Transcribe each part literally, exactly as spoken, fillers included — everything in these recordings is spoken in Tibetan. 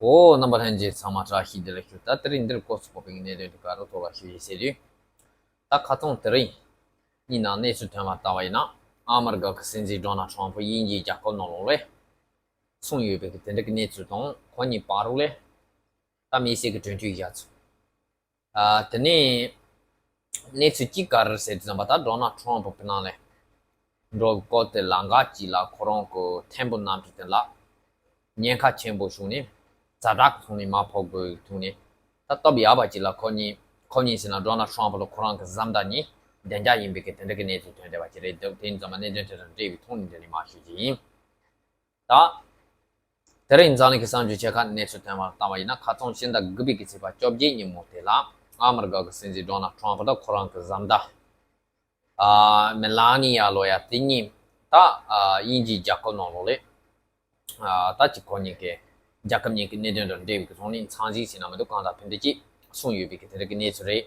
འོ། རྣམ་པ་ལྷན་རྒྱས་ཚང་མ་བཀྲ་ཤིས་བདེ་ལེགས་ཞུ། ད་དེ་རིང་འདིར་སྐོར་ཚུགས་པའི་གནད་དོན་དེ་ག་རུ་ཐོག་ལ་ཞུ་ཡི་ཟེར་དུས། ད་ཁ་སང་དེ་རིང་གཉིས་ནང་གནས་ཚུལ་ཐོན་པ་ལྟ་བ་ཡིན་ན། ཨ་མི་རི་ཀ་གི་སྲིད་འཛིན་ཌོ་ནལ་ཊམ་ཕུ་དབྱིན་ཇིའི་རྒྱལ་ཁབ་ནང་ལོགས་ལ་སོང་ཡོད་པའི་དེ་འདྲ་གི་གནས་ཚུལ་དང་། ཁོ་གཉིས་བར་དུ་ལ་ད་དམིགས་བསལ་གྱི་གྲོས་མཐུན་བཞག་ཚུལ། ཨ། དེ་ནས་གནས་ཚུལ་གཅིག་ག་རེ་རེད་ཟེར་དུས་ཙམ་པ། ད་ཌོ་ནལ་ཊམ་ཕུ་ཕི་ནང་ལ་འགྲོ་གི་སྐོར་དེ་ལ་འགའ་ཅིག་ལ་ཁོ་རང་གི་ཐེམ་བུ་གནམ་གྲུ་དེ་ལ་ཉེན་ཁ་ཆེན་པོ་བྱུང་ནས་ཛ་དྲག་གི་ཐོག་ནས་མར་བབས་དགོས་ཐུག་ནས། ད་སྟབས་ཡག་པ་ཅིག་ལ་ཁོ་གཉིས་ཁོ་གཉིས་ཟེར་ན་ཌོ་ནལ་ཊམ་ཕུ་ལ་ཁོ་རང་གི་བཟའ་ཟླ་གཉིས་བདེ་འཇགས་ཡིན་པའི་གི་དེ་འདྲ་གི་གནས་ཚུལ་ཐོན་བསྡད་པ་ཅིག་རེད་འདུག་དེ་ཡིན་ཙམ་པ་གནད་དོན་དེ་དང་འབྲེལ་བའི་ཐོག་ནས་འདི་ནས་མར་ཞུ་རྒྱུ་ཡིན། ད། དེ་རིང་འཛམ་གླིང་གི་གསར་འགྱུར་ཆེ་ཁག་གནས་ཚུལ་ཐོན་པར་བལྟ་བ་ཡིན་ན། ཁ་སང་ཕྱི་ཟླ་དགུ་པའི་གི་ཚེས་པ་བཅོ་བརྒྱད་ཉིན་མོ་དེ་ལ་ཨ་མི་རི་ཀ་གི་སྲིད་འཛིན་ཌོ་ནལ་ཊམ་ཕུ་དང་ཁོ་རང་གི་བཟའ་ཟླ་ཨ་མེ་ལ་ནི་ཡ་ལོ་ཡ་དེ་གཉིས་ད་ཨ་དབྱིན་ཇིའི་རྒྱལ་ཁབ་ནང་ལོགས་ལ་ཨ་ད་ཅིག་ཁོ་གཉིས་ཀྱི་རྒྱལ་ཁབ་གཉིས་ཀྱི་གནད་དོན་དང་འབྲེལ་བའི་གི་ཐོག་ནས་འཚམས་གཟིགས་ཟེར་ན་མི་འདུག་གང་ལྟར་དེ་འདྲ་ཅིག་གསུངས་ཡོད་པའི་གི་དེ་འདྲ་གི་གནས་ཚུལ་རེད།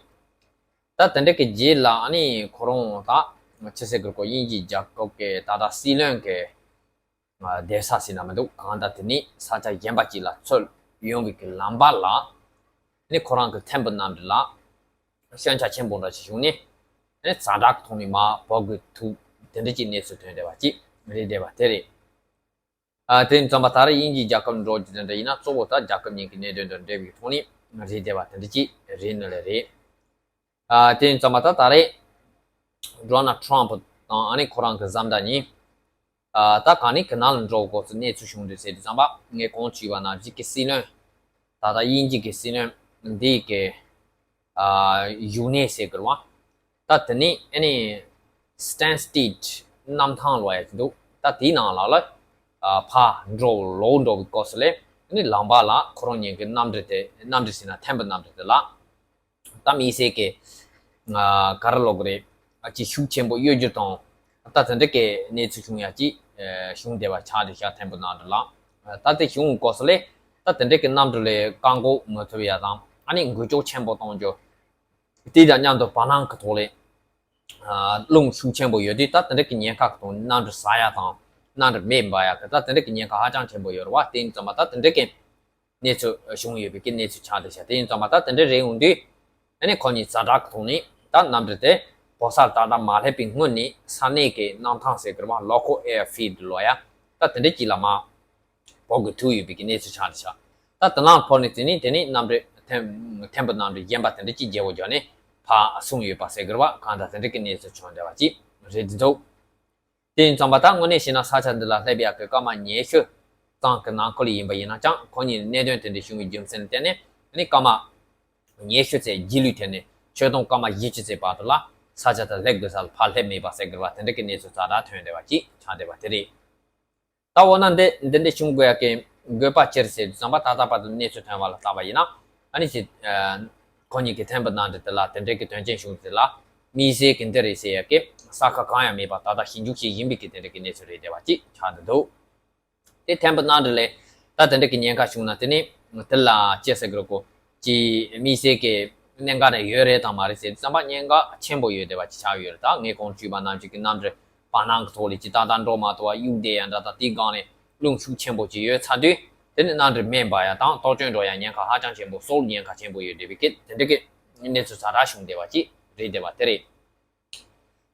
ད་དེ་འདྲ་གི་རྗེས་ལ་ཨ་ནི་ཁོ་རང་ད་ཕྱི་སྲིད་གི་སྐོར་དབྱིན་ཇིའི་རྒྱལ་ཁབ་ཀྱི་ད་ལྟ་སྲིད་བློན་གྱི་སྡོད་ས་ཟེར་ན་མི་འདུག་གང་ལྟར་དེ་ནས་ས་ཆ་གཞན་པ་ཅིག་ལ་ཚུར་ཡོང་བའི་གི་ལམ་བར་ལ་ནི་ཁོ་རང་གི་ཐེམ་བུ་གནམ་གྲུ་ལ་སྐྱོན་ཆ་ཆེན་པོ་འདྲ་ཞིག་བྱུང་ནས་ནི་ཛ་དྲག་གི་ཐོག་ནས་མར་བབས་དགོས་ཐུག་དེ་འདྲ་ཅིག་གནས་ཚུལ་ཐོན་བསྡད་པ་ཅིག་རེད་བསྡད་པ་དེ་རེད། ཨ། དེ་ཙམ་པ་ད་རེས་དབྱིན་ཇིའི་རྒྱལ་ཁབ་འགྲོ་རྒྱུ་དེ་འདྲ་ཡིན་ན་གཙོ་བོ་ད་རྒྱལ་ཁབ་གཉིས་ཀྱི་གནད་དོན་དང་འབྲེལ་བའི་ཐོག་ནས་རེད་བསྡད་པ་དེ་འདྲ་ཅིག་རེད་ནི་ལས་རེད། ཨ། དེ་ཙམ་པ་ད་ད་རེས་ཌོ་ནལ་ཊམ་ཕུ་དང་ཨ་ནི་ཁོ་རང་གི་བཟའ་ཟླ་གཉིས། ཨ། ད་ག་ནས་ག་ན་ལ་འགྲོ་དགོས་ཚུལ་གནས་ཚུལ་བྱུང་འདུག་ཟེར་དུས་ཙམ་པ། ངས་གོང་ཞུས་པ་ནང་བཞིན་གྱི་སྲིད་བློན། ད་ལྟ་དབྱིན་ཇི་གི་སྲིད་བློན་འདི་གི་ཨ་བཞུགས་གནས་ཟེར་དགོས་རེད་བ། ད་དེ་ནས་ཨ་ནི་སི་ཊེན་སི་ཊིཌ་གནམ་ཐང་ལབ་ཡ་ཅིག་འདུག་ད་དེའི་ནང་ལ་ལ་ཨ་ཕར་འགྲོ་ལོག་འགྲོ་བའི་སྐབས་སུ་ལ་ཨ་ནི་ལམ་བར་ལ་ཁོ་རང་གཉིས་ཀྱི་གནམ་གྲུ་དེ། གནམ་གྲུ་ཟེར་ན་ཐེམ་བུ་གནམ་གྲུ་དེ་ལ་ད་དམིགས་བསལ་གྱི་ཨ་ག་རེ་ལབ་དགོས་རེད། ཨ་ཅིག་ཤུགས་ཆེན་པོ་གཡོ་སྒྱུ་དང་། ད་དེ་འདྲ་གི་གནས་ཚུལ་བྱུང་ཡ་ཅིག་ཨ་བྱུང་བསྡད་པ་ཆགས་བསྡད་ཤག་ཐེམ་བུ་གནམ་གྲུ་ལ། ཨ་ད་དེ་བྱུང་སྐབས་སུ་ལ་ད་དེ་འདྲ་གི་གནམ་གྲུ་ལ་བཀག་འགོག་མི་ཐུབ་ཡ་དང་། ཨ་ནི་འགུལ་སྐྱོད་ཆེན་པོ་གཏོང་རྒྱུ། དེ་དང་མཉམ་དུ་བར་སྣང་གི་ཐོག་ལ་ཨ་རླུང་ཤུགས་ཆེན་པོ་ཡོད་དུས། ད་དེ་འདྲ་གི་ཉེན་ཁ་གི་ཐོག་ནས་གནམ་གྲུ་ཟག་ཡ་དང་། གནམ་གྲུ་མེ་འབར་ཡ་གི་ད་དེ་འདྲ་གི་ཉེན་ཁ་ཧ་ཅང་ཆེན་པོ་ཡོད་རེད་བ། དེ་ཡིན་ཙམ་པ་ད་དེ་འདྲ་གི་གནས་ཚུལ་བྱུང་ཡོད་པའི་གི་གནས་ཚུལ་ཆགས་བསྡད་ཤག་དེ་ཡིན་ཙམ་པ་ད་དེ་འདྲ་རེད་འོང་དུས། ཨ་ནི་ཁོ་གཉིས་ཛ་དྲག་གི་ཐོག་ནས་ད་གནམ་གྲུ་དེ་བོད་སར་ཏག་ཏག་མ་སླེབས་པའི་སྔོན་ནས་ས་གནས་ཀྱི་གནམ་ཐང་ཟེར་གི་རེད་བ། ལོ་ཁལ་ཨེར་ཕིལ་ཌི་ལབ་ཡ། ད་དེ་འདྲ་ཅིག་ལ་མར་བབས་དགོས་ཐུག་ཡོད་པའི་གི་གནས་ཚུལ་ཆགས་བསྡད་ཤག་ད་དེ་ནང་ཕར་ནས་དེ་ནས་དེ་ནས་གནམ་གྲུ་ཐེམ་ཐེམ་བུ་གནམ་གྲུ་གཞན་པ་དེ་འདྲ་ཅིག་བརྗེ་པོ་བརྒྱབ་ནས་ཕར་སོང་ཡོད་པ་ཟེར་གི་རེད་བ། གང་ལྟར་དེ་འདྲ་གི་གནས་ཚུལ་བྱུང་བསྡད་པ་ཅིག་རེད་འདུག་དེ་ཡིན་ཙམ་པ་ད་དངོས་གནས་བྱས་ན་ས་ཆ་འདི་ལ་སླེབས་ཡག་གི་སྐར་མ་ཉི་ཤུ་ཙམ་གྱི་ནང་འཁོད་ལ་ཡིན་པ་ཡིན་ན་ཅང་ཁོ་གཉིས་གནད་དོན་དེ་འདྲ་བྱུང་བའི་རྒྱུ་མཚན་ལ་བརྟེན་ནས། ཨ་ནི་སྐར་མ་ཉི་ཤུ་ཙམ་རྗེས་ལུས་ཐོན་ནས་ཆོད་སྡོམ་སྐར་མ་བཞི་བཅུ་ཙམ་བར་དུ་ལ་ས་ཆ་དེར་སླེབས་དགོས་ས་ལ་ཕར་སླེབས་མེད་པ་ཟེར་དགོས་པ་དེ་འདྲ་གི་གནས་ཚུལ་ཛ་དྲག་ཐོན་བསྡད་པ་ཅིག་ཆགས་བསྡད་པ་དེ་རེད། ད་འོ་ན་འདི་འདི་འདྲ་བྱུང་དགོས་ཡག་གི་དགོས་པ་ཅི་རེད་ཟེར་དུས་ཙམ་པ། ད་ལྟ་བར་དུ་གནས་ཚུལ་ཐོན་པ་ལ་བལྟས་པ་ཡིན་ན། ཨ་ནི་ཅིག་ཨ་ཁོ་གཉིས་ཀྱི་ཐེམ་བུ་གནམ་གྲུ་དེ་ལ་དེ་འདྲ་གི་དོན་རྐྱེན་བྱུང་དེ་ལ་དམིགས་བསལ་གྱི་འདི་རེད་ཟེར་ཡག་གི་ས་ཁ་གང་ཡང་མེད་པ། ད་ལྟ་ཞིབ་འཇུག་བྱེད་བཞིན་པའི་གི་དེ་འདྲ་གི་གནས་ཚུལ་རེད་བསྡད་པ་ཅིག་ཆགས་བསྡད་འདུག་དེ་ཐེམ་བུ་གནམ་གྲུ་ལ་ད་དེ་འདྲ་གི་ཉེན་ཁ་བྱུང་ན། དེ་ནི་དེ་ལ་ཅི་ཟེར་གི་རེད། ཀོ་ཅི་དམིགས་བསལ་གྱི་གནད་འགག་རེ་ཡོད་རེད་དང་མ་རེད་ཟེར་དུས་ཙམ་པ། གནད་འགག་ཆེན་པོ་ཡོད་བསྡད་པ་ཅིག་ཆགས་ཡོད་རེད། ད་ངས་གོང་ཞུས་པ་ནང་བཞིན་གྱི་གནམ་གྲུ་བར་སྣང་གི་ཐོག་ལ་ཅིག་ཏག་ཏག་འགྲོ་མ་ཐུབ་པ་གཡུག་བསྡད་ཡ་འདྲ་དང་། དེའི་སྒང་ནས་རླུང་ཤུགས་ཆེན་པོ་ཅིག་ཡོད་ཚར་དུས་དེ་ནི་གནམ་གྲུ་མེ་འབར་ཡ་དང་སྟོབས་ཆེན་འགྲོ་ཡ་ཉེན་ཁ་ཧ་ཅང་ཆེན་པོ། སྲོག་ཉེན་ཁ་ཆེན་པོ་ཡོད་བསྡད་པའི་གི་དེ་འདྲ་གི་གནས་ཚུལ་ཛ་དྲག་བྱུང་བསྡད་པ་ཅིག་རེད་བསྡད་པ་དེ་རེད།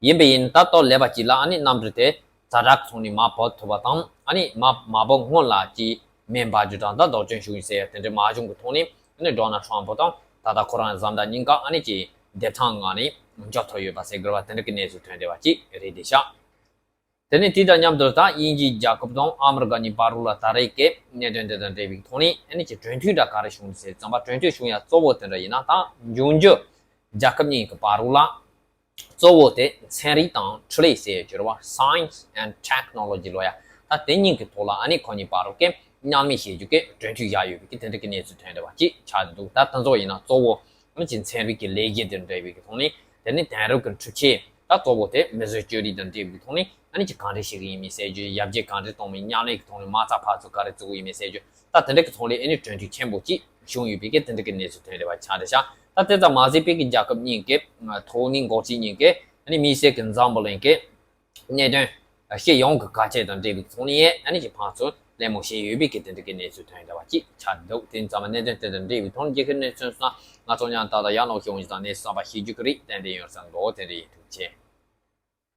ཡིན་པས་ཡིན་ད་ལྟོ་ལས་པ་ཅིག་ལ་ཨ་ནི་གནམ་གྲུ་དེ་ཛ་དྲག་ཚོང་ནས་མ་བབས་ཐུབ་པ་དང་། ཨ་ནི་མ་མ་བབས་སྔོན་ལ་ཅིག་མེ་འབར་རྒྱུ་དང་། ད་སྟོབས་ཆེན་ཤུགས་ཡིན་ཟེར་དེ་འདྲ་མ་བྱུང་གི་ཐོག་ནས། ཨ་ནི་ཌོ་ནལ་ཊམ་ཕུ་དང་ད་ལྟ་ཁོ་རང་བཟའ་ཟླ་གཉིས་ཀ་ཨ་ནི་ཅིག་བདེ་ཐང་ངང་ནས་འབྱོར་ཐུབ་ཡོད་པ་ཟེར་དགོས་པ་དེ་འདྲ་གི་གནས་ཚུལ་ཐོན་བསྡད་པ་ཅིག་རེད་བསྡད་ཤག་དེ་ནས་དེ་དང་མཉམ་དུ་ད་དབྱིན་ཇིའི་རྒྱལ་ཁབ་དང་ཨ་མི་རི་ཀ་གཉིས་བར་དུ་ལ་ད་རེས་ཀྱི་གནད་དོན་དེ་དང་འབྲེལ་བའི་ཐོག་ནས། ཨ་ནི་ཅིག་གྲོས་མཐུན་འདྲ་ག་རེ་བྱུང་ཟེར་ཙམ་པ། གྲོས་མཐུན་བྱུང་ཡ་གཙོ་བོ་དེ་འདྲ་ཡིན་ན། ད་འབྱུང་འགྱུར་རྒྱལ་ཁབ་གཉིས་ཀྱི་བར་དུ་ལ་གཙོ་བོ་དེ་ཚན་རིག་དང་འཕྲུལ་ལས་ཟེར་ཡ་ཅིག་རེད་བ། Science and Technology ལབ་ཡ། ད་དེ་གཉིས་ཀྱི་ཐོག་ལ་ཨ་ནི་ཁོ་གཉིས་བར་དུ་གི་མཉམ་ལས་བྱེད་རྒྱུ་གི་གྲོས་མཐུན་བཞག་ཡོད་པའི་གི་དེ་འདྲ་གི་གནས་ཚུལ་ཐོན་བསྡད་པ་ཅིག་ཆགས་བསྡད་འདུག་ད་དེ་ཚོ་ཡིན་ན་གཙོ་བོ་ཨ་ནི་ཅིག་ཚན་རིག་གི་ལས་གཞི་དང་འབྲེལ་བའི་གི་ཐོག་ནས། དེ་ནས་དེང་རབས་ཀྱི་འཕྲུལ་ཆས། ད་གཙོ་བོ་དེ་མིས་བཟོས་བཅོས་རིག་དང་འབྲེལ་བའི་ཐོག་ནས་ཨ་ནི་ཅིག་གང་འདྲ་བྱེད་ཀྱི་ཡིན་མིན་ཟེར་རྒྱུ། ཡར་རྒྱས་གང་འདྲ་གཏོང་མིན། མཉམ་ལས་ཀྱི་ཐོག་ནས་མ་རྩ་ཕར་ཚུར་ག་རེ་བཙུགས་ཀྱི་ཡིན་མིན་ཟེར་རྒྱུ། ད་དེ་འདྲ་གི་ཐོག་ལ་ཨ་ནི་གྲོས་མཐུན་ཆེན་པོ་ཅིག་བྱུང་ཡོད་པའི་གི་དེ་འདྲ་གི་གནས་ཚུལ་ཐོན་བསྡད་པ་ཆགས་བསྡད་ཤག་ད་དེ་ཙམ་མ་ཟད་པའི་གི་རྒྱལ་ཁབ་གཉིས་ཀྱི་ཐོག་མའི་འགོ་ཁྲིད་གཉིས་ཀྱིས་ཨ་ནི་དམིགས་བསལ་གྱི་འཛམ་བུ་གླིང་གི་གནད་དོན་སྤྱི་ཡོངས་ཀྱི་བཀའ་ཆད་དང་འབྲེལ་བའི་ཐོག་ནས་ཨ་ནི་ཅིག་ཕར་ཚུར་ གླེང་མོ་བྱས་ཡོད་པའི་གི་དེ་འདྲ་གི་གནས་ཚུལ་ཐོན་ཡོད་པ་ཅིག་ཆགས་འདུག་དེ་ཙམ་པ་གནད་དོན་དེ་དང་འབྲེལ་བའི་ཐོག་ནས་རྒྱལ་ཁབ་གནས་ཚུལ་སོང་ན་ང་ཚོ་ཡང་ད་ལྟ་ཡང་ལོག་ཤོག་ཡོང་ཙང་ནས་གསར་པ་ཤེས་རྒྱུ་གི་རེད། ཏན་ཏན་ཡོད་ཙང་ལོ་དེ་རེད། ཐུགས་རྗེ་ཆེ།